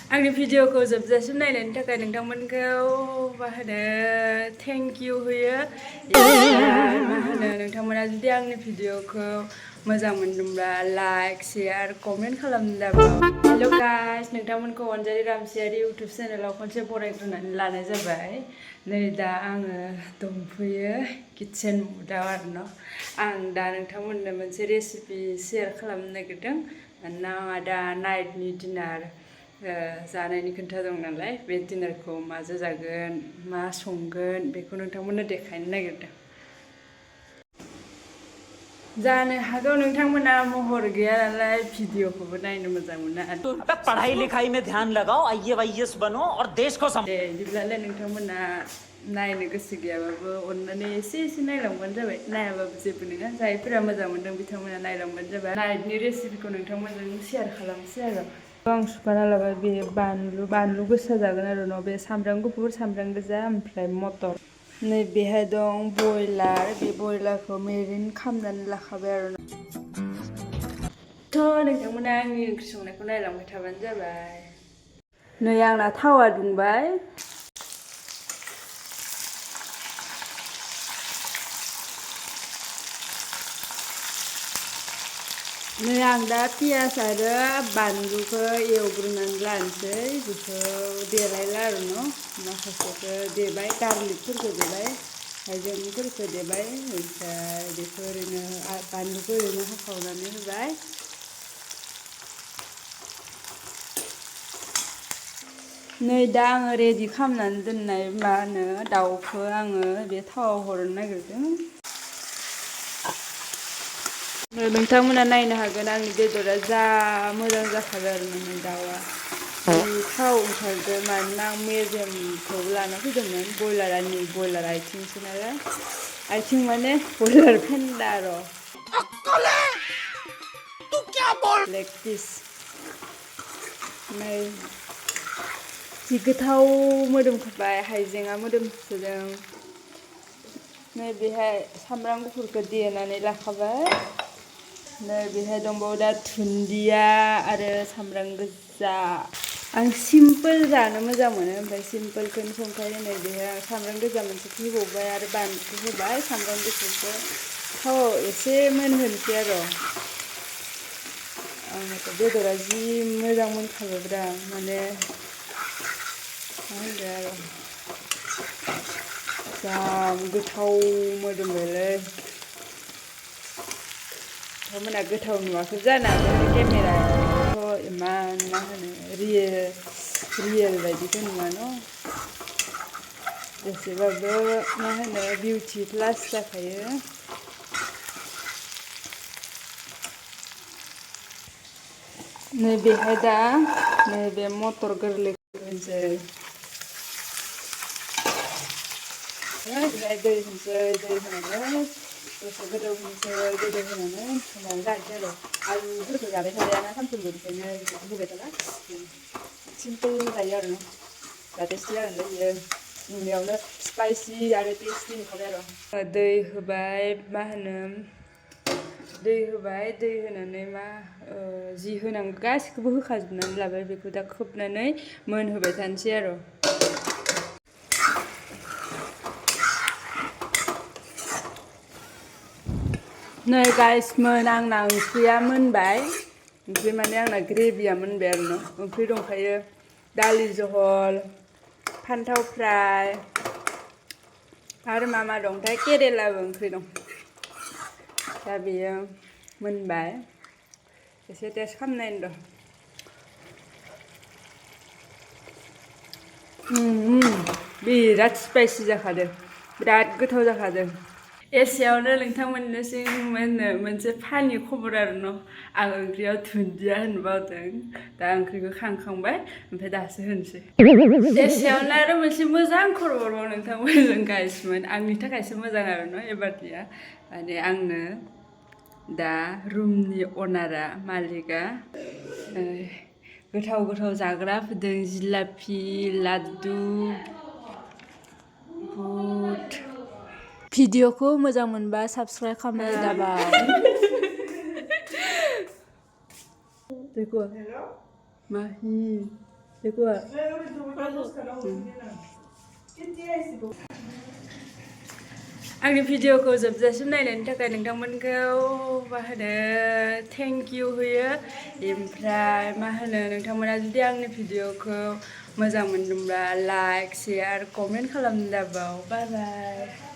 आंनि भिडिअखौ जोबजासिम नायनायनि थाखाय नोंथांमोनखौ मा होनो थेंक इउ होयो। मा होनो नोंथांमोना जुदि आंनि भिडिअखौ मोजां मोनदोंब्ला लाइक शेयार कमेन्ट खालामनो दाबाव। हेल' गाइस, नोंथांमोनखौ अनजालि रामसियारि इउटुब चेनेलाव खनसे बरायग्रोनानै लानाय जाबाय। नै दा आङो दंफैयो किटचेन मुदाव आरो न'। आं दा नोंथांमोननो मोनसे रेसिपि शेयार खालामनो नागिरदों। मानोना आंहा दा नाइटनि डिनार जानायनि खोथा दं नालाय, बे डिनारखौ माजों जागोन मा संगोन बेखौ नोंथांमोननो देखायनो नागिरदों। जानो हागौ नोंथांमोना महर गैया नालाय भिडिअखौबो नायनो मोजां मोना। पढ़ाई लिखाई में ध्यान लगाओ, आईएएस बनो और देश को दे बिदिब्लालाय नोंथांमोना नायनो गोसो गैयाबाबो अननानै एसे नायलांबानो जाबाय। नायाबाबो जेबो नङा, जायफोरा मोजां मोनदों बिथांमोना नायलांबानो जाबाय। नाइटनि रेसिपिखौ नोंथांमोनजों शेयार खालामसै आरो। आं सुखाना लाबाय, बे बानलु गोसा जागोन आरो न', बे सामब्राम गुफुर सामब्राम गोजा ओमफ्राय मटर। नै बेहाय दं बयलार, बे बयलारखौ मेरिनेट खालामनानै लाखाबाय आरो न'। थ' नोंथांमोना आंनि ओंख्रि संनायखौ नायलांबाय थाबानो जाबाय। नै आंना थावा दुंबाय। नै आं दा पियास आरो बानलुखौ एवग्रोनानै लानोसै। बेखौ देलायला आरो न', माखासेखौ देबाय, गार्लिकफोरखौ देबाय, हाइजेंफोरखौ देबाय, ओमफ्राय बेखौ ओरैनो बानलुखौ ओरैनो हाखावनानै होबाय। नै दा आङो रेडि खालामनानै दोननाय मा होनो दाउखौ आङो बे थावाव हरनो नागिरदों। नोंथांमोना नायनो हागोन आंनि बेदरा जा मोजां जाखाबाय आरो नोंनि दाउआ। थाव ओंखारदों, मानोना आं मेजेमखौ लाना फैदोंमोन। बयलार आथिंसो नालाय, आथिं माने बयलार फेन्दा आरो लेग पिस। नै जि गोथाव मोदोमखाबाय, हाइजेंआ मोदोमसोदों। नै बेहाय सामब्राम गुफुरखौ देनानै लाखाबाय। नै बेहाय दंबावो दा दुन्दिया आरो सामब्राम गोजा। आं सिम्पोल जानो मोजां मोनो, ओमफ्राय सिम्पोलखौनो संखायो। नै बेहाय आं सामब्राम गोजा मोनसेखौ होबावबाय आरो बानलुखौ होबाय, सामब्राम गुफुरखौ थावआव एसे मोनहोनोसै आरो। आंनाथ' बेदरा जि मोजां मोनखाबायब्रा, माने मा होनदों आरो जा गोथाव मोदोमबायलै। नोंथांमोना गोथाव नुवाखै जानो हागौ, केमेरायावथ' इमान मा होनो रियेल बायदिखौ नुवा न'। एसेबाबो मा होनो बिउटि प्लास जाखायो। नै बेहाय दा नैबे मटर गोरलैखौ होनोसै। बेहाय दै होनोसै, दै होनानै दसे गोदौ होनोसै, गोदौ होनानै जानोसै आरो। आलुफोरखौ जाबाय थाजायाना सानफ्रोमबो, बेखायनो बेखौ होबाय थाला। सिम्पोल जायो आरो न', दा टेस्टि जागोनलै बियो। नुनायावनो स्पाइसि आरो टेस्टि नुखाबाय आरो। दै होबाय, मा होनो दै होबाय, दै होनानै जि होनांगौ गासिखौबो होखाजोबनानै लाबाय। बेखौ दा खोबनानै मोनहोबाय थानोसै आरो। नै गाइसमोन, आंना ओंख्रिया मोनबाय। ओंख्रि माने आंना ग्रेभिया मोनबाय आरो न'। ओंख्रि दंखायो दालि जहल, फान्थाव फ्राय आरो मा दंथाय, केरेलाबो ओंख्रि दं। दा बेयो मोनबाय, एसे टेस्ट खालामनायनि र'। बिराद स्पाइसि जाखादों, बिराद गोथाव जाखादों। एसेयावनो नोंथांमोननिसिम मोनसे फानि खबर आरो न'। आं ओंख्रियाव दुन्दिया होनो बावदों, दा ओंख्रिखौ खांखांबाय, ओमफ्राय दासो होनोसै। एसेयावनो आरो मोनसे मोजां खबरबाव नोंथांमोनजों गाइसमोन, आंनि थाखायसो मोजां आरो न' एबारनिया। माने आंनो दा रुमनि अनारा, मालिकआ गोथाव गोथाव जाग्रा होदों, जिलापि, लादु, बुट। भिडिअखौ मोजां मोनबा साबस्क्राइब खालामनाय दाबाव। देखो माहि बेखौ आंनि भिडिअखौ जोबजासिम नायनायनि थाखाय नोंथांमोनखौ मा होनो थेंक इउ होयो ओमफ्राय मा होनो नोंथांमोना जुदि आंनि भिडिअखौ मोजां मोनदोंब्ला लाइक शेयार कमेन्ट खालामनो दाबाव बाय बाय